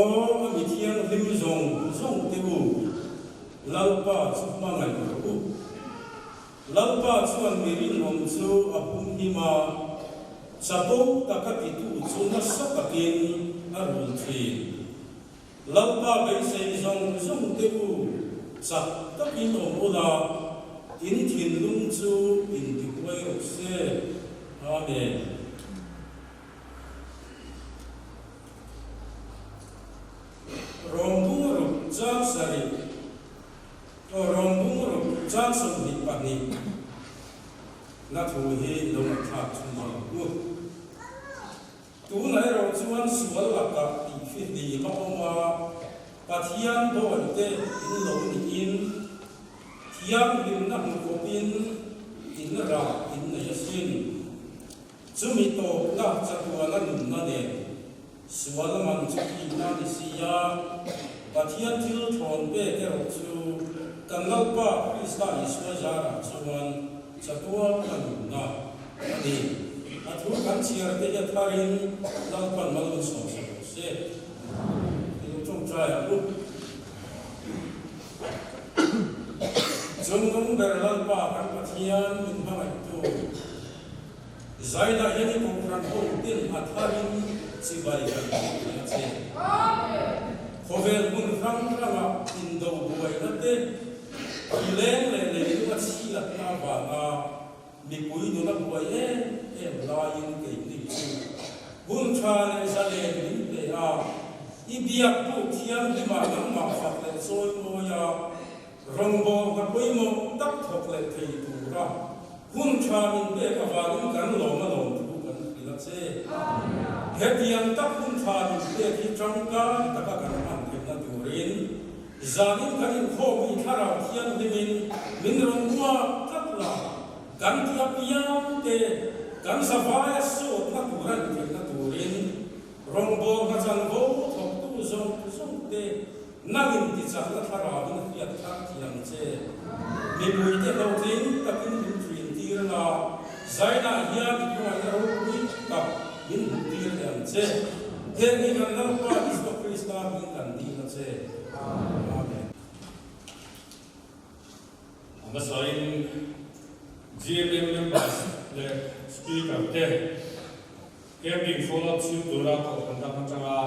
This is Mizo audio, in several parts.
Aw, a mi thianghlim zawng zawng te u, Lalpa chu hmangaih rawh u. Lalpa chuan mi rinawm chu a humhim a, chapo taka titu chu nasa takin a rul thin. Lalpa beisei zawng zawng te u, chak takin awm ula, in thinlung chu intihuai rawh se. Amen. Rawngbung ruk chang sarih aw Rawngbung ruk chang 22 na thu hi lo ngaihthlak chhun zawk u. Tunah erawh chuan sual lakah tih fihlim a awm a, Pathian bawihte in lo niin thianghlimna hmu khawpin in rah in nei asin. Chumi tawpna chatuana nunna nen sual man chu thihna ni si a, Pathian thil thawn pek erawh chu kan Lalpa Krista Isua zarah chuan chatuana nunna a ni. A thu kan chhiar te hi a tharin Lalpan mal min sawm sak rawh se. I lo tawngtai ang u. Chungnung ber Lalpa kan Pathian min hmangaihtu. Zaida hian i kohhran ho tin a tharin chibai kan tih thei a che. Khawvel hmun hrang hrangah indo buaina te, thileng leh leilung a chhiatna avanga mipui nuna buai em em laiin keini chu hun tha leh zalen min pe a, i biak buk thianghlimah nangmah fak leh chawi mawi a, Rawngbawlna pawimawh tak thawk leh thei tura hun tha min pek avangin kan lawm a lawm thu kan hrilh a che. Hetiang tak hun tha min pek hi tangkai taka kan hman theihna turin zanin kan inkhawm hi Thlarau Thianghlimin min rawn uak tlat la, kan ti apiang te kan zavaia sawtna tura intheihna turin rawngbawlna chanvo thawktu zawng zawng te Nangin tichakna thlarauin hriat thar thiam che. Mipuite hlawhtling takin min ṭin tir la, Zainah hian i khawngaihna ropui tak min hmuh tir leh ang che. Heng hi kan Lalpa Isua Krista hming kan dil a che. Amen. A hmasain GMM members leh Speaker te Camping follow up chhim tura kohhran dang atanga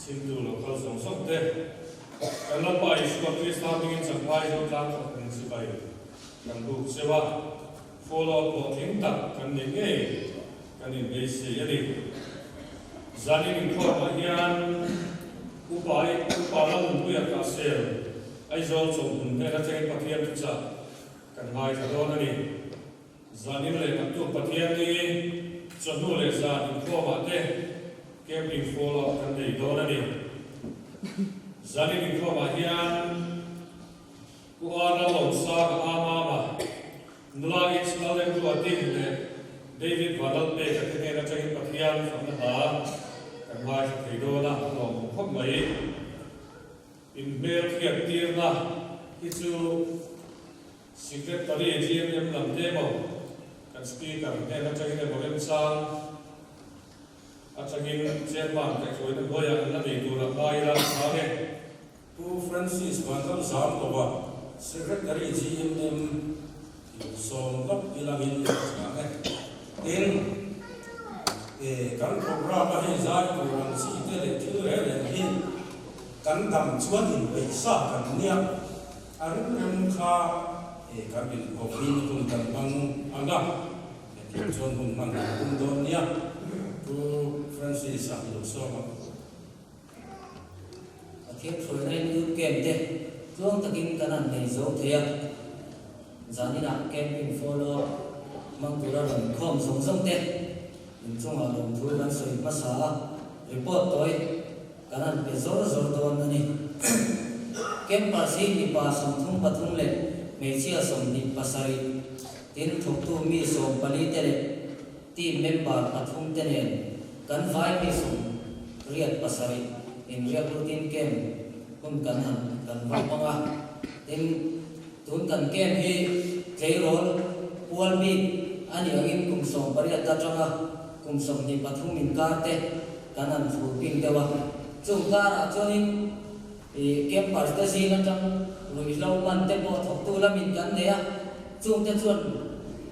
chhimtu lo kal zawng zawng te, kan Lalpa Isua Krista hmingin Champhai Zotlang kohhran chibai kan buk cheu a, follow up hlawhtling tak kan nei ngei kan inbeisei a ni. Zanin inkhawmah hian Upa Upa Lalnunpuia Kahsel Aizawl chawlhhmun hnen atangin Pathian thuchah kan ngaithla dawn a ni. Zanin leh naktuk Pathian ni chawhnu leh zan inkhawmah te camping follow up kan nei dawn a ni. Zanin inkhawmah hian Pu Arna Lawmsanga Amama, Nula H Lalremruati leh David Vanlalpeka te hnen atangin Pathian fakna hla kan ngaithla thei dawn a, a lawmawm khawp mai. Inhmel hriattirna hi chu Secretary GMM lam te emaw, kan Speaker hnen atangin emaw remchang atangin Chairman kaihhruaina hnuaiah an la nei tur a ngai ila a chhang e. Pu Francis Vanramzamlova, Secretary GMM tih sawm lawk ilangin a chhang e. Tin, kan programme a hei zai tur ang chi te leh thil reng reng hi kan dam chuan inpeihsa kan nia. A rem rem kha e kan inkhawpin hun kan hmang ang a, hetiang chuan hun hman kan tum dawn nia, Pu Francis-a lo sawm a. Pathian hruaina in Youth Camp te tluang takin kan han nei zo thei a, zaninah camping follow up hmang tura rawn inkhawm zawng zawng te inchungah lawmthu kan sawi hmasa a, report tawi Kan han pe zawr zawr dawn a ni. Campus hi mipa 33 leh hmeichhia 27, tin thawktu mi 14 te leh team member pathum te nen kan vai mi 87 inriak lutin camp hun kan han kan va hmang a. Tin, tun kan camp hi tleirawl pual bik a nih angin kum 18 atanga kum 23 inkar te kan han thlur ping deuh a. Chung karah chuanin ih campers te zing atang ruihhlo man te pawh thawktu lamin kan nei a, chungte chuan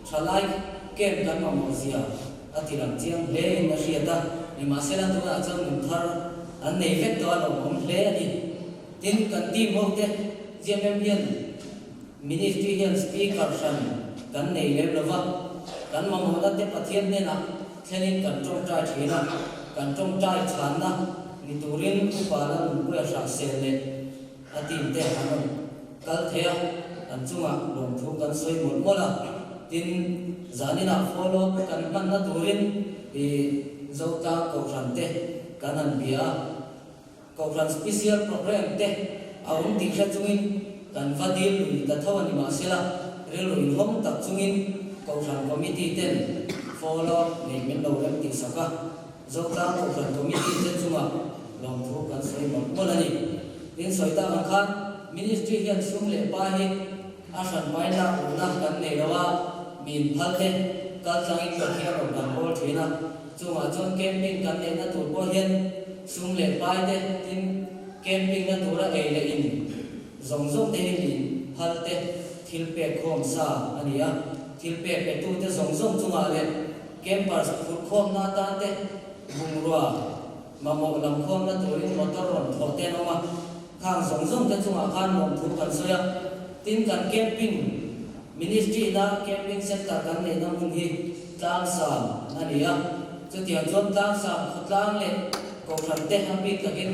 thalai camp kan mamawh zia a ti lang chiang hle in a hriat a, nimahsela tunah chuan nun thar an nei vek tawh a lawmawm hle a ni. Tin, kan team ho te GMM hian Ministry hian Speaker hran kan nei lem lo va, kan mamawhna te Pathian hnenah thlenin kan tawngtai thin a, kan tawngtai chhanna ni turin Upa Lalnunpuia Hrahsel leh a team te an rawn kal thei a, an chungah lawmthu kan sawi mawlh mawlh a. Tin, zaninah follow up kan hmanna turin i Zotlang Kohhran te kan han bia a. Kohhran special program te a awm tih hre chungin kan va dil lui ta tho a ni mahsela rilru inhawng tak chungin Kohhran Committee ten follow up neih min lo rem tih sak a, Zotlang Kohhran Committee te chungah lawmthu kan sawi mawlh mawlh a ni. Tin sawi tak ang khan Ministry hian sum leh pa hi a hran pain lak luhna kan nei lo a, mi inphal te kal tlangin Pathian rawn kan bawl thin a, Chungah chuan camping kan neihna tur pawh hian sum leh pai te, tin camping na tura ei leh in zawng zawng te hi min phal te thil pek khawm sa a ni a. Thil pek pe tu te zawng zawng chungah leh campers phurh khawmna atan te bungrua mamawh lam khawmna turin motor rawn thawh te an awm a. Khang zawng zawng te chungah khan lawmthu kan sawi a. Tin kan camping Ministry na camping center kan neihna hmun hi Tlangsam a ni a, chutiang chuan Tlangsam khawtlang leh Kohhran te a bik takin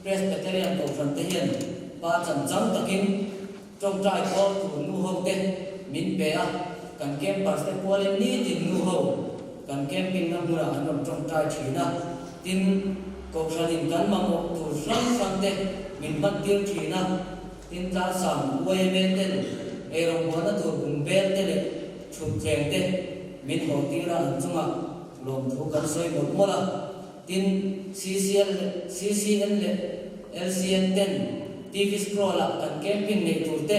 Presbyterian Kohhran te hian pa chan chang takin tawngtai khawl tur nu ho te min pe a, kan campers te pualin nitin nu ho kan camping na hmunah an rawn tawngtai thin a, tin Kohhranin kan mamawh tur hrang hrang te min hman tir thin a. Tin Tlangsam YMA ten eirawngbuana tur bung bel te leh thutthleng te min haw tir a an chungah lawmthu kan sawi mawlh mawlh a. Tin CCL leh CCN leh LCN ten TV scroll ah kan camping neih tur te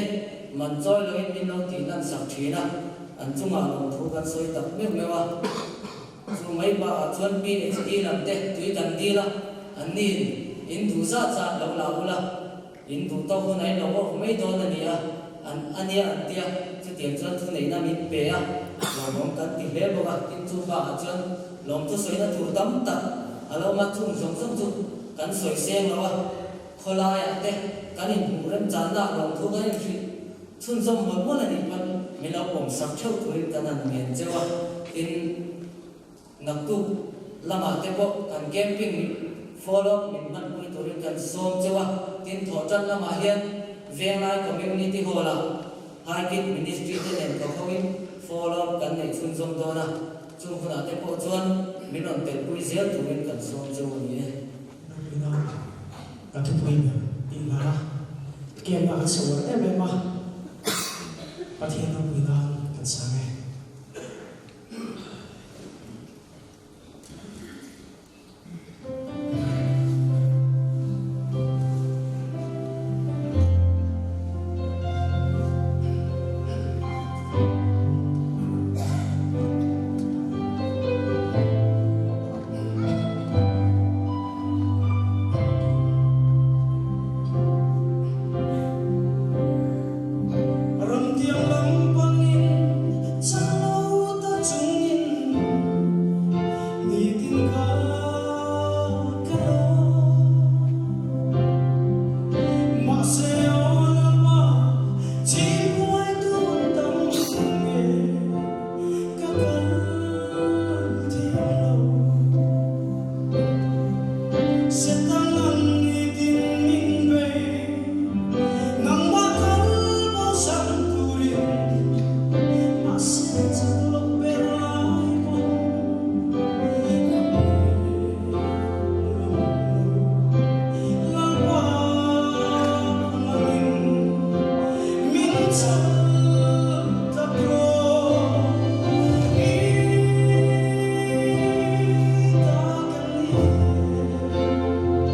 man chawi loin min lo tih lan sak thin a, an chungah lawmthu kan sawi tak meuh meuh a. Chu mai bakah chuan PHE lam te tui kan dil a, an niin in duh zat zat lo la ula, In duh tawk hun a in lo off mai dawn a ni a, an a nia an tia, chutiang chuan thuneihna min pe a, lawmawm kan ti hle bawk a, tin chu bakah chuan lawmthu sawina tur tam tak a lo awm a, chung zawng zawng chu kan sawi seng lo a, khawlaiah te kan inhmuh remchanna ah lawmthu kan inhrih chhunzawm mawlh mawlh a nih pawn min lo pawm sak theuh turin kan han ngen cheu a, tin. Naktuk lamah te pawh kan camping follow up min hmanpui turin kan sawm cheu a, tin thawhtan lamah hian Venglai Community Hall-ah High Kid Ministry te nen thaw khawin follow up kan neih chhunzawm dawn a, chung hunah te pawh chuan min rawn telpui zel turin kan sawm cheu a ni e. Naupina ka thupui ber tih hla camp-a kan sa uar em em a, Pathian ropui nan kan sang e. Ramtiang lam panin chak lo ta chungin nitin ka ka lawm. Mahse aw Lalpa chimbuai tun tam nge ka kal thiam lo. Setan an nitin min bei. Nangmah kal bosan turin mahse chak loh ber lai pawn ka pe ngam lo. Lalpa nangin min chal tlat rawh i ta kan ni e.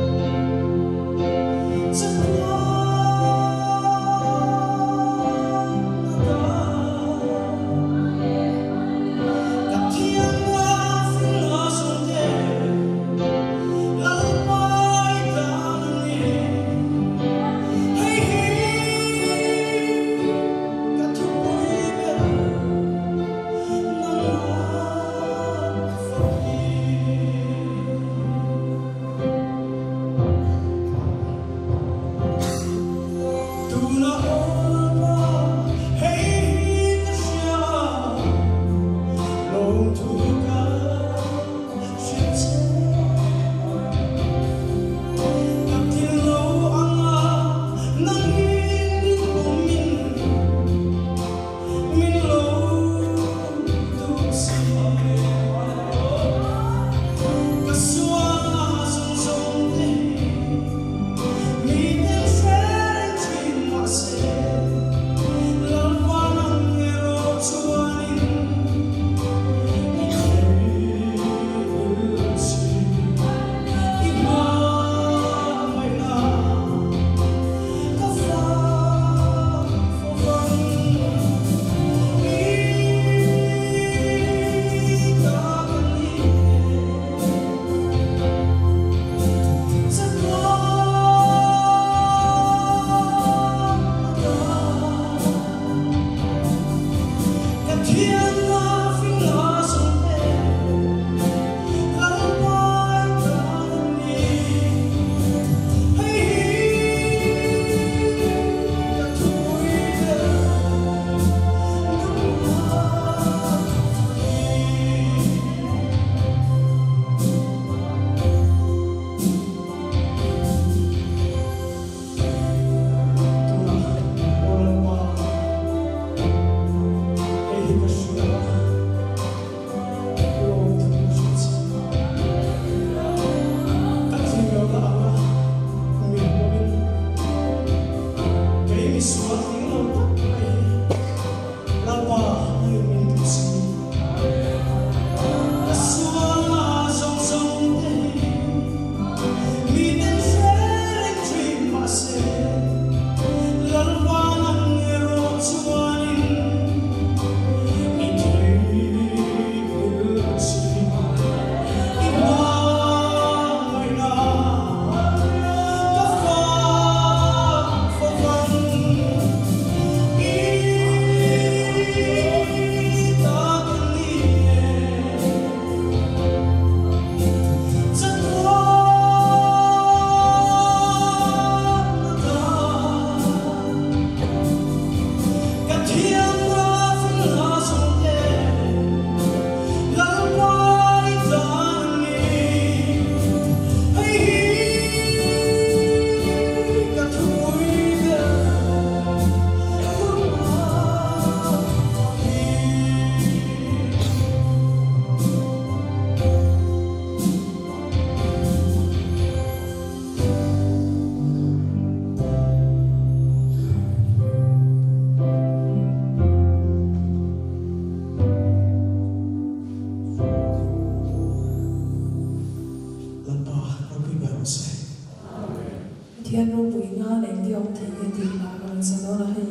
Pathian ropui nan engtia awm thei nge tih hla ka rawn sa dawn a, hei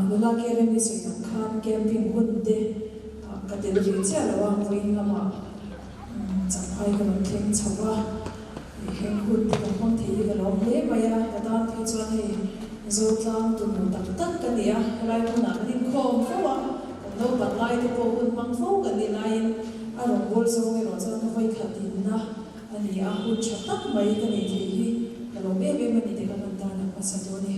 nula Keremi sawi ang khan camping hun te ka tel ve chiah lo a, vawiin lamah champhai ka rawn thleng chho a, heng hun te kan hmang thei hi ka lawm hle mai a, ka tan phei chuan hei Zotlang tunu tak tak ka ni a, helai hmunah kan inkhawm fo a, kan naupan lai te pawh hun hmang fo kan nih laiin a rawngbâwl zawng erawh chuan ka vawikhat inna A ni a, hun tha tak mai ka nei thei hi ka lawm em em a ni tih ka hman tan a hmasa dawn a ni.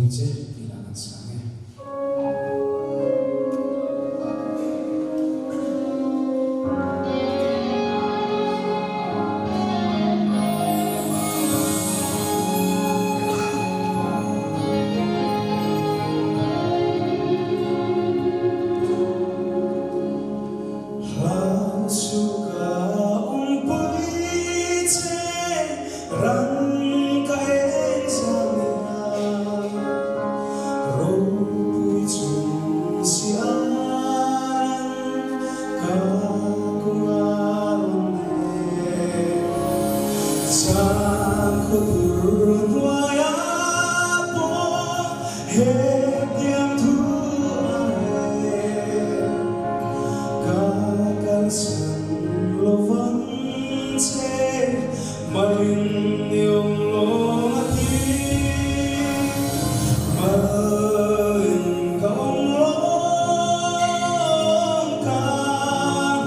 Chawimawi che tih lah kan sang e. Hlau chu ka awmpui che Ram ka eng zang nia, ropui chung si an ka kung a rawn nek. Zan khaw tur hnuaia pawh hetiang thu a rel. Ka kalsan lovang che. Malin i awm lawng a ti. Malin ka awm lawng ka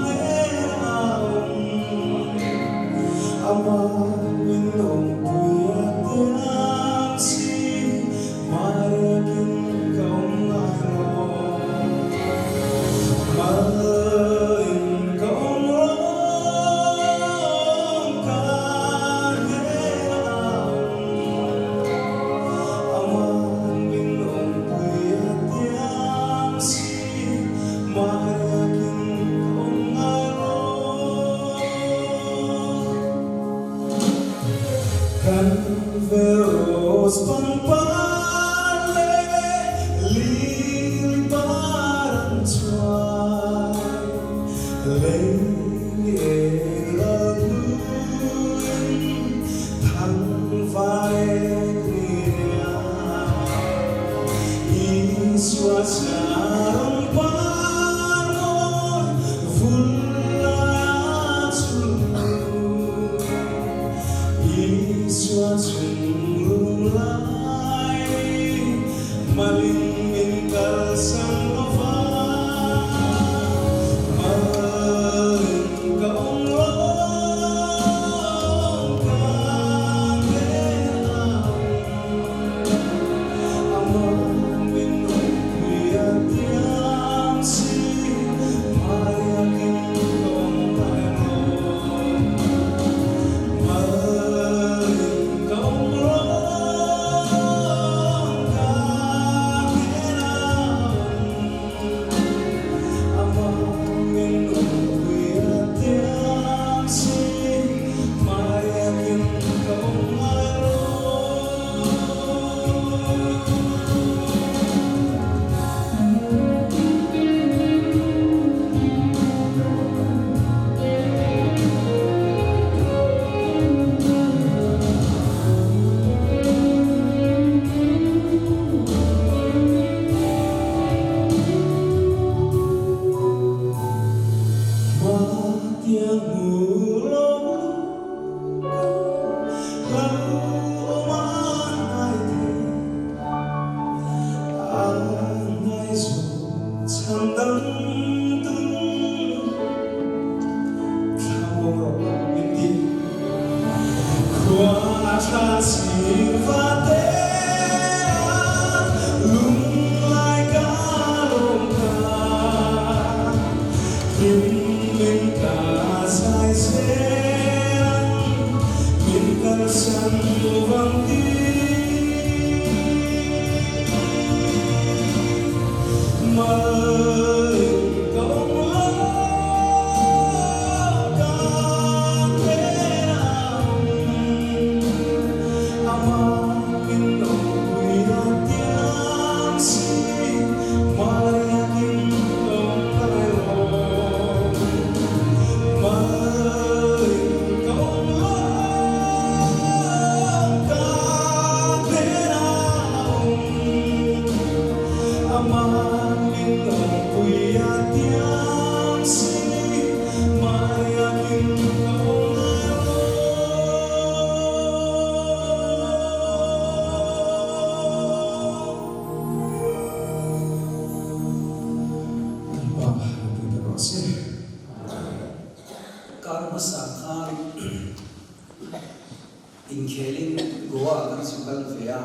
hnen a awm. Amah min awmpui a tiang si, Hmaiakin ka awm ngai lo. Malin ka awm lawng ka hnen a awm. Aman min awmpui a tiang si, Hmaiakin ka awm ngai lo. Kan veros pangpar leh lili par an chuai, lei eng ral hnuin thang vai ek nia. Isua charon par mawi vul lai a chul hnu. Isua chung lung lai malin min kalsan lo va, malin ka awm lawng ka hnen a awm. Amah min awmpui a tiang si, hmaiakin ka awm ngai lo. Malin ka awm lawng ka hnen a awm. Amah min awmpui a tiang si, hmaiakin ka awm ngai lo. Mahtiang hmu lo ka hlauhawm a hnai thei, a hnai zawh chhan dang tum thla muang rawh min ti. Khua tha chhing va te a lunglai ka lawm kha, hlim min ka zai zel ang, min kalsan vang ti. Malin ka awm lo ka hnen a awm, amah min awmpui a tiang si, hmaiakin ka awm ngai lo. Malin ka awm lo ka hnen a awm, amah min awmpui a tiang si, hmaiakin ka awm ngai lo. Lalpa ropui ber rawh se. Kar hmasa khan inkhelin Goa kan zu kal ve a.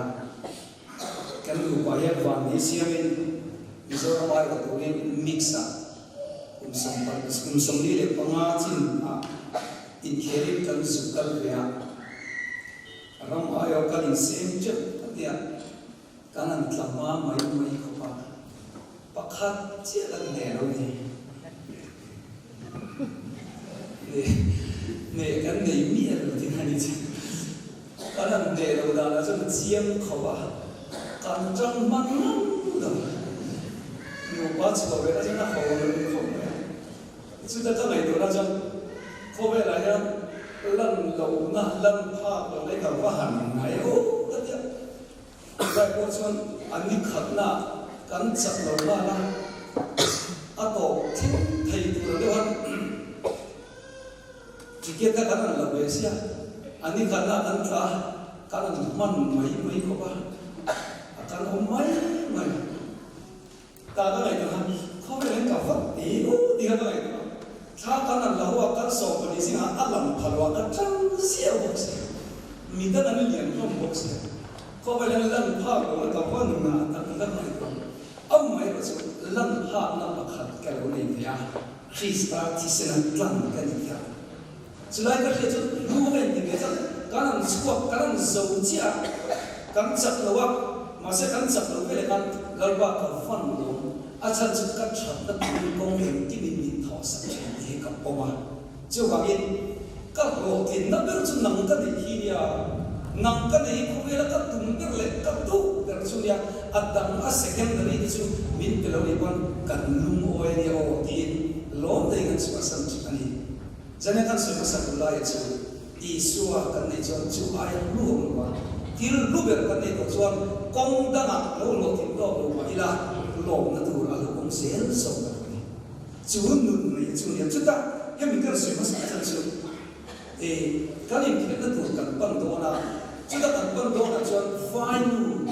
Kan nupa hian vanni siamin Mizoram aiawh turin mix-ah kum 45 chin ah inkhelin kan zuk kal ve a, ram aiawh kan insem teuh a tia kan han tla hma mai mai khawp a, pakhat chiah kan hneh lo ni. Hneh kan nei miah lo tih a ni che. Kan han hneh loh danah chuan a chiang khawp a, kan tang hman ngang lo. Nupa chhuah ve na chuan a ho lo khawp mai a. Chuta ka ngaihtuahna chuan khawvelah hian lan lohna, lan phak lohna hi ka va han ngai aw ka ti a. Chulai pawh chuan a ni khatna kan chak lo nghal a, a tawp thil thei tur ang deuh a ticket kha kan han lo ve sia, a ni khatna kan tla a, kan han hman mai mai khawp a, a kan awm mai mai. Ta ka ngaihtuah a, khawvel hian ka vat ti u tih kha ka ngaihtuah a. Thla kan han la ho a, kan 12 zingah a lang pha lo a, ka tang ziah bawk si a, mi dang an lian hlawm bawk si a, khawvel hian lan phak lo na ka va nunah tak tih kha ka ngaihtuah a. Amaherawh chu lan phakna pakhat ka lo nei ve a, Krista thisena tlang ka ni kha. Chulai ka hriat chu lu ka inti ve tlat, kan han chhuak, kan han zo chiah a, kan chak lo a, mahse kan chak lo veleh khan Lalpa ka van lo, a chhan chu ka thatna turin kawng engkim in min thawh sak thin tih hi ka pawm a, chuvangin ka hlawhtlinna ber chu nang ka neih hi nia, nang ka neih hi khawvela ka tum ber leh ka duh ber chu nia, a dang a secondary te chu min pe lo nih pawn kan lungawi a nia aw tiin lawm daih kan chhuahsan thin a ni. Zane kan sawi hmasa duh laia chu Isua kan neih chuan chu aia hlu awm lo a, thil hlu ber kan neih tawh chuan kawng dangah lo hlawhtling tawk lo mah ila lawmna tur a lo awm zel zawk a lo ni. Chu nun nei chu nia. Chutah hemi kan sawi hmasa chan chu e kan inkhelhna tur kan pan dawn a, chutah kan pan dawnah chuan vainu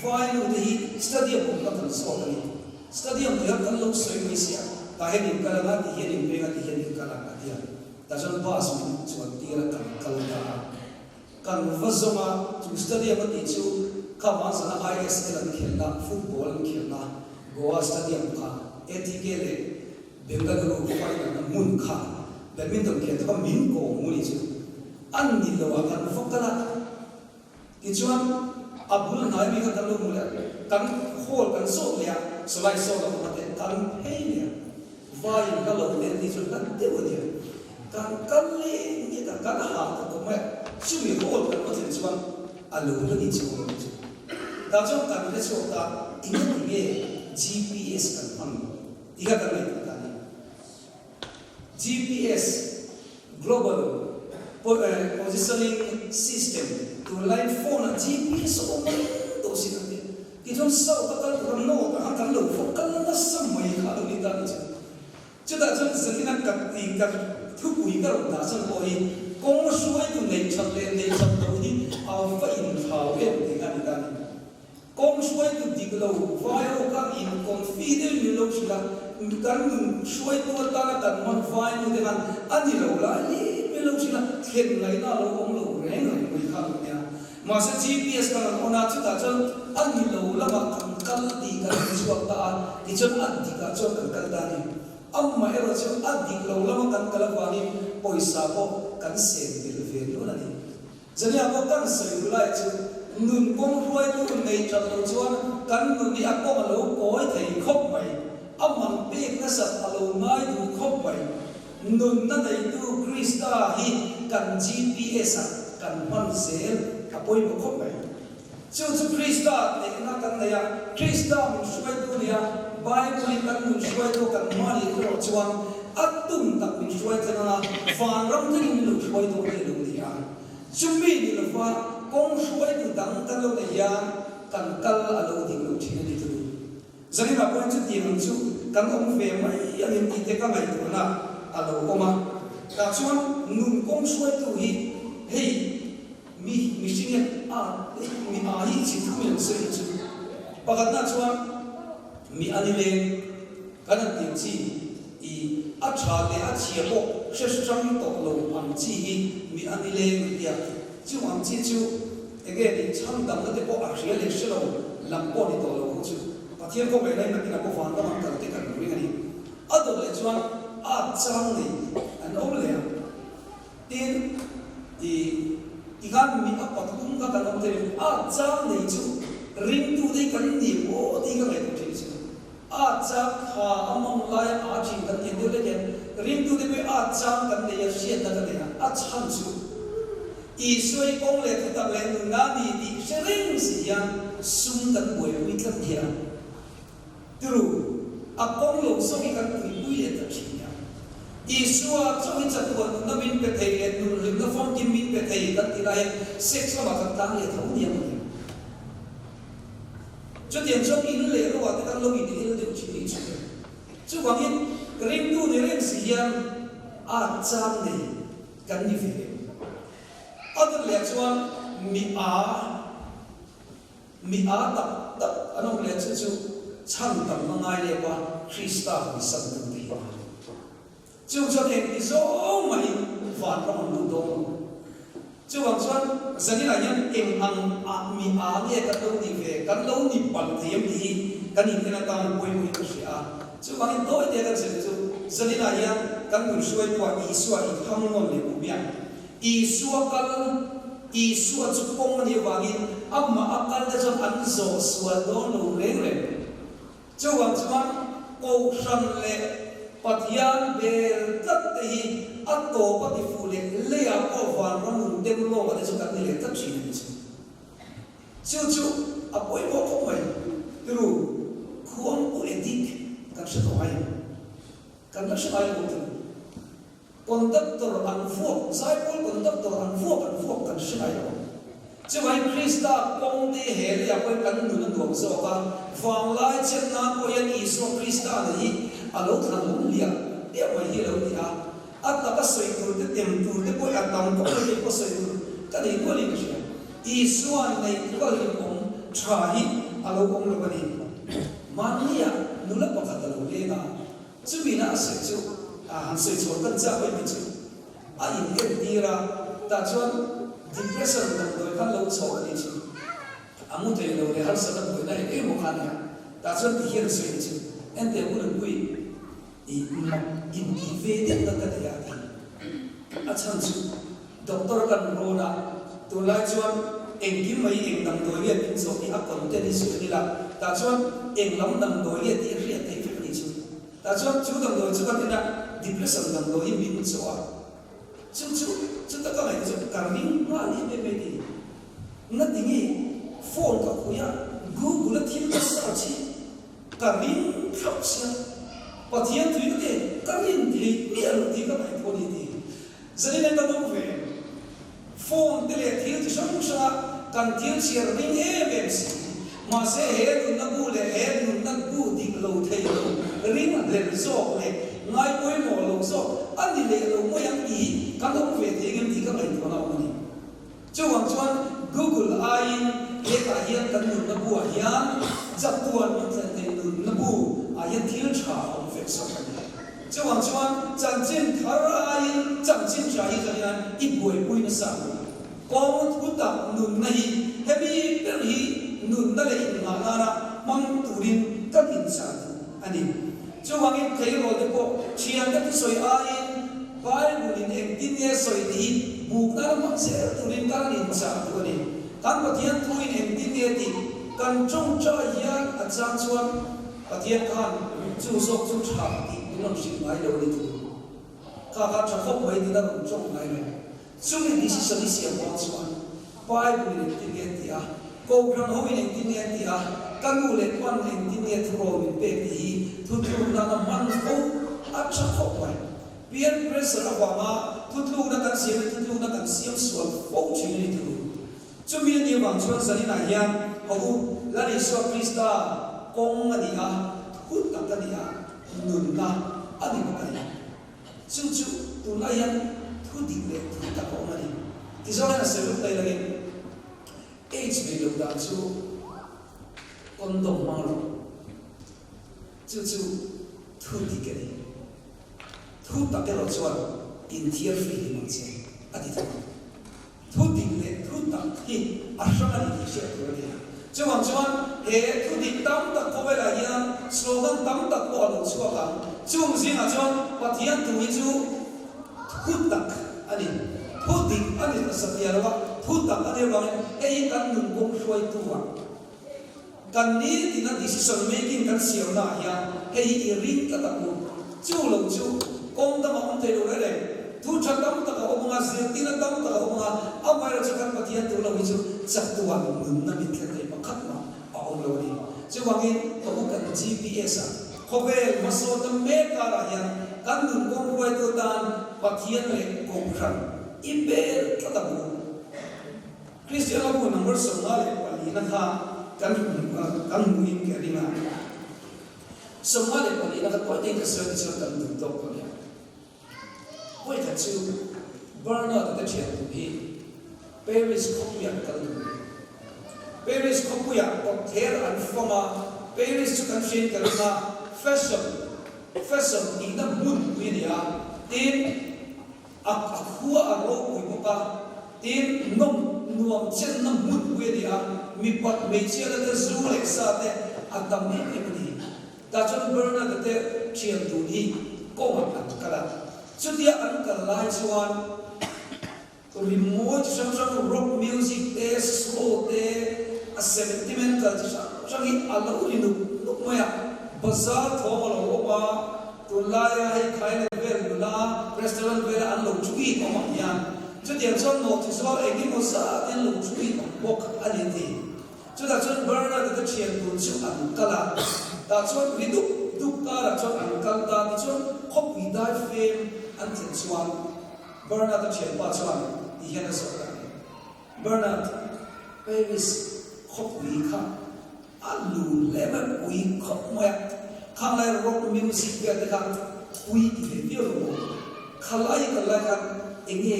vainu te hi stadium awmna kan zawk a ni. Stadium tih kan lo sawi mai sia, tah hian in kal anga ti hian in peng a ti hian in kal ang a ti a, tah chuan bus min chuan tir a kan kal ta a, kan va zawng a, chu stadium a tih chu kha hmanzana ISL an khelhna, football an khelhna Goa stadium kha ATK leh Bengaluru final na hmun kha badminton khel te kha min kawm mu ni chu an ni lo a kan va kal a. Tichuan, a bul hnai mi kha kan lo hmu leh a, kan hall kan zawt leh a, sawlai sawn a awm a teh, kan phei leh a, vaiin ka lo tel tih chu hlat deuh a nia, kan kal leh nget a, kan hah ta khawp mai a, chumi hall kan va thlen chuan a lo la ni chho lo chu. Tah chuan kan hre chhuak ta, engati nge GPS kan hman lo tih kha kan ngaihtuah ta a ni. GPS, Global Positioning System, tunlaiin phone ah GPS a awm mai tawh sin an ti. Tichuan South a kal tura North ah khan kan lo vawk kal nasa mai kha a lo ni ta a ni chu. Chutah chuan zanin a ka ti ka thupui ka rawn dah chhan pawh hi kawng hruaitu neih that leh neih that loh hi a va inthlau em tih kha a ni ta a ni. Kawng hruaitu dik lo vai ho khan in confi deuhin min lo hrilh a, kan nun hruaitu atana kan hman vai nu te khan a ni lo lai hlim min lo hrilh a, thlen ngaihna a lo awm lo reng reng mai kha a lo nia. Mahse GPS kan han on a, chutah chuan a ni lo lamah kan kal tih kan hre chhuak ta a, tichuan a dikah chuan kan kal ta a ni. Amaherawh chu a dik lo lama kan kal avangin pawisa pawh kan sen belh ve nual a ni. Zania pawh kan sawi duh lai chu nun kawng hruaitu nei that loh chuan kan nun hi a kawng a lo kawi thei khawp mai, a man pek nasat a lo ngai duh khawp mai. Nunna neitu Krista hi kan GPS ah kan hman zel a pawimawh khawp mai. Chu chu Krista tehna kan nei a, Krista min hruaitu nia Bible hi kan nun hruaitu kan hma nih erawh chuan a tum tak min hruai thleng anga vanram thlengin min lo hruai dawn hi a lo ni a. Chumi ni lova kawng hruaitu dang kan lo nei hian kan kal a lo ding lo thin a ni tulu. Zaninah pawhin chutiang ang chu kan awm ve mai angin tih te ka ngaihtuahna a lo awm a. Tah chuan nun kawng hruaitu hi hei Mi mihring hian a mi a hi chi thum in an sawi hi chu pakhatna chuan mi a ni leng kan han tih ang chi i a tha leh a chhia pawh hre hrang tawh lo ang chi hi mi a ni leng an tia chung ang chi chu enge ni chhan damna te pawh a hria leh hre lo. lam pawh ni tawh lo ho chu Pathian khawvel lai nakin a pawh van lamah kal te kan ring a ni. A dawt leh chuan at chang nei an awm leh a. Tin, i tikhan mi a pathum kha kan awm thei lo. At chang nei chu ringtute hi kan ni maw tih ka ngaihtuah thin chu. At chang kha a mawng laia a thin kan tih deuh lek hian ringtute pawh at chang kan nei a, hriatna ka nei a, a chhan chu Isua hi kawng leh thutak leh nunna a ni tih hre reng si hian sum kan buaipui tlat hian turu a kawng lo zawk hi kan tuipui leh ta thin a. Isua chauh hi chatuan nunna min pe thei leh nun hlimna famkim min pe thei kan ti lai hian sex lamah kan tlang leh tho nia maw ni. Chutiang chuan in leh lo ah te kan lo in el deuh thin ni chu. Chuvangin ringtu ni reng si hian a chang nei. Kan ni ve em? A dawt leh chuan mi a, mi a tak tak an awm leh chu chu chhan tam a ngai lep a, Krista hawisan tu te hi a. Chung chuan engti zawng mahin van ram an lut dawn lo. Chuvang chuan zaninah hian eng ang ah mi a nge kan lo ni ve, kan lo ni palh thei em tih hi kan in en atan pawimawhin ka hria a. Chuvangin tawi te kan zir chu zaninah hian kan nun hruaituah Isua i thang nawn leh kum hian Isua kal, Isua chu kawng a nih avangin amah a kal te chuan an zawh sual dawn lo reng reng. Chuvang chuan Kohhran leh Pathian bel tlat te hi a tawp a ti fuh leh leiah pawh vanram nun tem lawk a te chu kan ni leh tlat thin a ni chu. Chu chu a pawimawh khawp mai. Tiru, khuang pu edik kan hre tawh ngai em? Kan la hre ngai lo tiru. Conductor an vuak, zaipawl conductor an vuak an vuak kan hre ngai lo. Chuvangin Krista kawng te he leiah pawhin kan nun a nuam zawk a, vanglai chet nan pawh hian Isua Krista nei hi a lo thlan awm liah liah mai hi a lo ni a. A taka sawi tur te tem tur te pawh a tam khawp mai tih pawh sawi tur ka nei nualin ka hria. Isua neih kal rinawm tha hi a lo awm lo a ni. Mahnia nula pakhat a lo leng a, chumina a sawi chu a han sawi chhuah kan chak mai mai chu a in entir a, tah chuan depression damdawi khan lo chho a ni chu. A mu thei lo leh harsatna buaina eng emaw kha a ni a, tah chuan ti hian a sawi a ni chu. Enteh Ulunpui. I mak intih ve deuh na ka nei a ti. A chhan chu doctor kan rawn a, tunlai chuan engkim mai eng damdawi nge min zawh tih a content hi sawi ila, tah chuan eng lam damdawi nge tih a hriat theih vek a nih chu. Tah chuan chu damdawi chu kan en a, depression damdawi hi min zawh a, chu chu chuta ka ngaihtuah chu ka ring nghal em em mai ti. Ngatinge phone ka khawih a, Google a thil ka search hi Ka ring thlauh sia, Pathian tui ka ti, ka rin thei miah lo tih ka ngaihtuah a ni ti. Zanin ka dawng ve em? Phone te leh thil chi hrang hranga kan thil chhiar ring em em si. Mahse he nunna bu leh he nunna bu dik lo thei lo, ring hlel zawk leh ngai pawimawh lo zawk a ni leh lo mai ang tih hi kan awm ve thei ngem tih ka ngaihtuahna a awm a ni. Chuvang chuan Google aiin hetah hian kan nunna buah hian chatuan min thlen theih nunna bu ah hian thil tha a awm vek zawk a ni. Chuvang chuan chanchin thar aiin chanchin tha hi chuan hian i buaipui nasa ang u. Kawng thu tak nunna hi hemi ber hi nunna leh innghah nana hmang turin kan inchah duh a ni. Chuvangin tleirawl te pawh thiante thusawi aiin Bible in engtin nge sawi tih hi buk nana hmang zel turin kan inchah duh a ni. Kan Pathian thu in engtin nge tih kan tawngtai hian a chang chuan Pathian khan chu zawk chu tha tih min rawn hrilh ngai lo a ni tur. Kha kha tha khawp mai tiin a rawn tawng ngai lo. Chumi decision i siam dawn chuan Bible in engtin nge tih a, Kohhran ho in engtin nge tih a, ka nu leh pan engtin nge thurawl min pek tih hi thutlukna hman fo a tha khawp mai. Peer pressure avanga thutlukna kan siam hi thutlukna kan siam sual fo thin a ni thung. Chumi a nih avang chuan zaninah hian haw u, Lal Isua Krista kawng a ni a, thu tak a ni a, nunna a ni bawk a ni. Chu chu tunlai hian thu dik leh thu tak a awm a ni. Tichuan hian a sawi lawk daih langin AIDS nei lo dan chu condom hmang lo. Chu chu thu dik a ni. Thu tak erawh chuan inthiar fihlim ang che a ti thung a. Thu dik leh thu tak hi a hrang a ni tih hriat tur a ni a. Chuvang chuan he thu dik tam tak khawvelah hian slogan tam tak pawh a lo chhuak ang. Chung zingah chuan Pathian thu hi chu thu tak a ni. Thu dik a ni ta satliah lo a, thu tak a nih avangin hei hi kan nun kawng hruaitu ah kan nitin a decision making kan siamna ah hian hei hi i ring tlat ang u. Chu lo chu kawng dangah awm thei lo reng reng. Thu tha tam tak a awm anga, zirtirna tam tak a awm anga, amaherawhchu kan Pathian tur lo hi chu chatuan nunna min thlen thei pakhat mah a awm lo a ni. Chuvangin ka u kan GPS ah khawvel hmasawnna mek karah hian kan nun kawng hruaitu atan Pathian leh Kohhran i bel tlat ang u. Kristian lambu number 54 na kha kan kan hmuhin ka ring a. 54 na kha tawite in ka sawi te chuan kan duh tawk tawh nia. Vawi khat chu Bernard-a te thian duh hi Paris khawpuiah kal duh ni. Paris khawpuiah kawtthler an fang a, Paris chu kan hriain ka ring a, fashion, fashion tihna hmunpui a ni a, tin, A a khua a ropui bawk a, tin nawm nuam chenna hmunpui a ni a, mipat hmeichhiatna te zu leh sa te a tam em em a ni. Tah chuan Bernard-a te thian dun hi kawngah an kal a, chutia an kal lai chuan rimawi chi hrang hrang rock music te, slow te, a sentimental chi hrang hrang hi a lo ri nuk nuk mai a, bazar thawm a lo awm a, Tunlaia hei Thailand vel nula restaurant vela an lo thuit awm ang hian chutiang chuan nawhchi zuar eng emaw zat in lo thuit awm bawk a ni ti. Chutah chuan Bernard-a te thian tur chu an kal a, tah chuan ri dup dup karah chuan an kal ta tichuan khawpui dai fem an thlen chuan Bernard-a thianpa chuan ti hian a zawh ta a ni. Bernard, Paris khawpui kha a lun hle mai, pui khawp mai a, khang lai rock music vel te kha pui ti ve viau lo maw? Khalai kal lai khan enge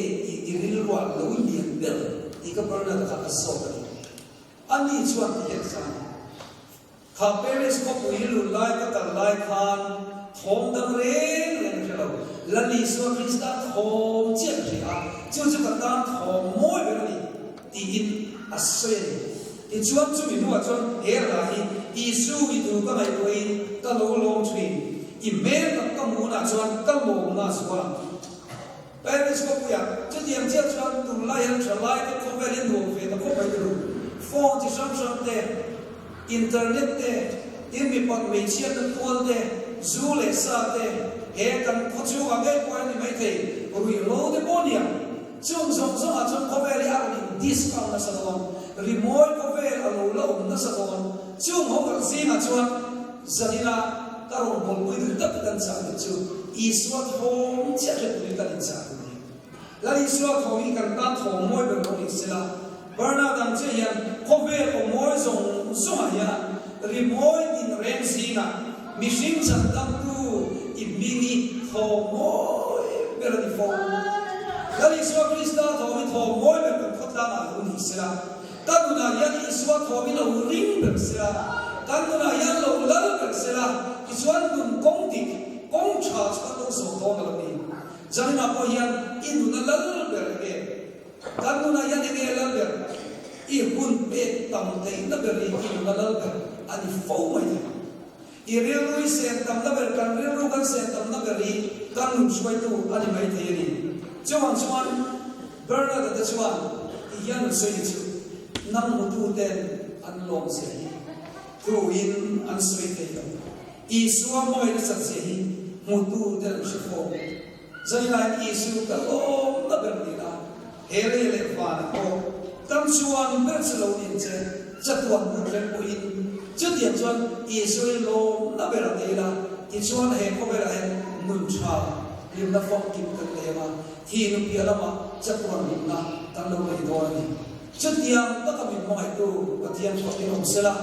i rilruah lo lian ber tih ka Bernard-a kha a zawt a ni. Ani chuan ti hian a chang a. Kha Paris khawpui lun lai ka kal lai khan thawm dang reng reng ka hre lo. Lal Isua Krista thawm chiah ka hria a, chu chu ka tan thawm mawi ber a ni, tiin a sawi a ni. Tichuan chumi hnuah chuan he hla hi Isu i tu ka ngaihtuahin ka lo lawm thin, i hmel tak ka hmuhnah chuan ka lawmna a zual ang tih. Paris khawpuiah chutiang chiah chuan tunlai hian thalaite khawvel hi nuam ve ta khawp mai turu. Phone chi hrang hrang te, internet te, tin mipat hmeichhiatna tual te, zu leh sa te, he kan khaw chhungah ngei pawh hian ni maithei ruihhlo te pawh nia. Chung zawng zawngah chuan khawvel hi a rawn in discount nasa dawn, rimawi khawvel a lo la awm nasa dawn. Chung ho kal zingah chuan zanina ka rawn bawlpui duh tak kan chah duh chu Isua thawm chiah hre turin kan inchah duh a ni. Lal Isua thawm hi kan tan thawm mawi ber lo ni sela, Bernard ang chiah hian khawvel aw mawi zawng zawngah hian rimawi tinreng zingah mihring chhandamtu i hming hi thawm mawi ber a ni fo. Lal Isua Krista thawm hi thawm mawi ber kan khawtlangah lo ni sela, Ka nunah hian Isua thawm i lo ring ber sela, kan nunah hian lo lal ber sela, tichuan nun kawng dik, kawng tha chu kan lo zawh dawn a lo ni. Zaninah pawh hian i nuna lal ber enge? Kan nunah hian enge lal ber? I hun pek tam theihna ber hi i nuna lal ber a ni fo mai thei. I rilru i sen tamna ber, kan rilru kan sen tamna ber hi kan nun hruaitu a ni mai thei a ni. Chuvang chuan Bernard-a te chuan ti hian an sawi chu, Nang hmutu ten an lawm zia hi thuin an sawi thei lo. Isua mawi nasat zia hi hmutu ten an hre fawm. Zanilain Isu ka lawm na ber ni la, he lei leh vanah pawh kan chuan ber chu lo nin che, chatuan hmun reng pawhin chutiang chuan Isu hi lawm na ber a nei la, tichuan he khawvelah hian nun tha hlimna famkim kan nei ang a, thi nupiah lamah chatuan hlimna kan lo nei dawn a ni. Chutiang taka min hmangaihtu Pathian fakin awm sela,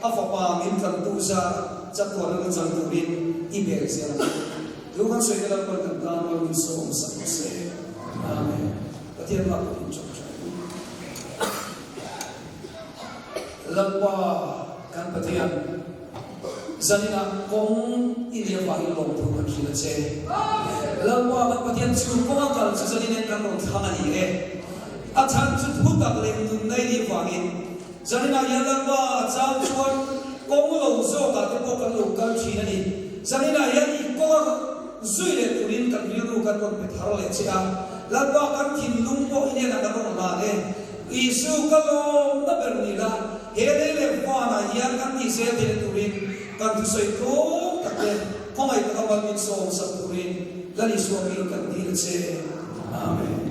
a fapa min tlantu zara chatuan a la chang turin i bel zel ang. Thu kan sawi te lalpan kan tan rual min sawm sak rawh se. Amen. Pathian hma pawh in chawk tha in. Lalpa kan Pathian, zaninah kawng i nia vangin lawmthu kan hrilh a che. Lalpa kan Pathian chu kawng a kal chu zanin en kan rawn thlang a ni e. A chhan chu thu tak leh nun nei nih vangin. Zaninah hian Lalpa a chang chuan kawng lo zawkah te pawh kan lo kal thin a ni. Zaninah hian i kawnga zui leh turin kan rilru kan rawn pe thar leh che a. Lalpa kan thinlung pawh i hnenah kan rawn hlan e. Isu ka lawmna ber ni la, he lei leh vanah hian kan tih zel theihna turin kan thusawi tlawm tak te khawngaih taka mal min sawm sak turin Lal Isua hming kan dil che. Amen.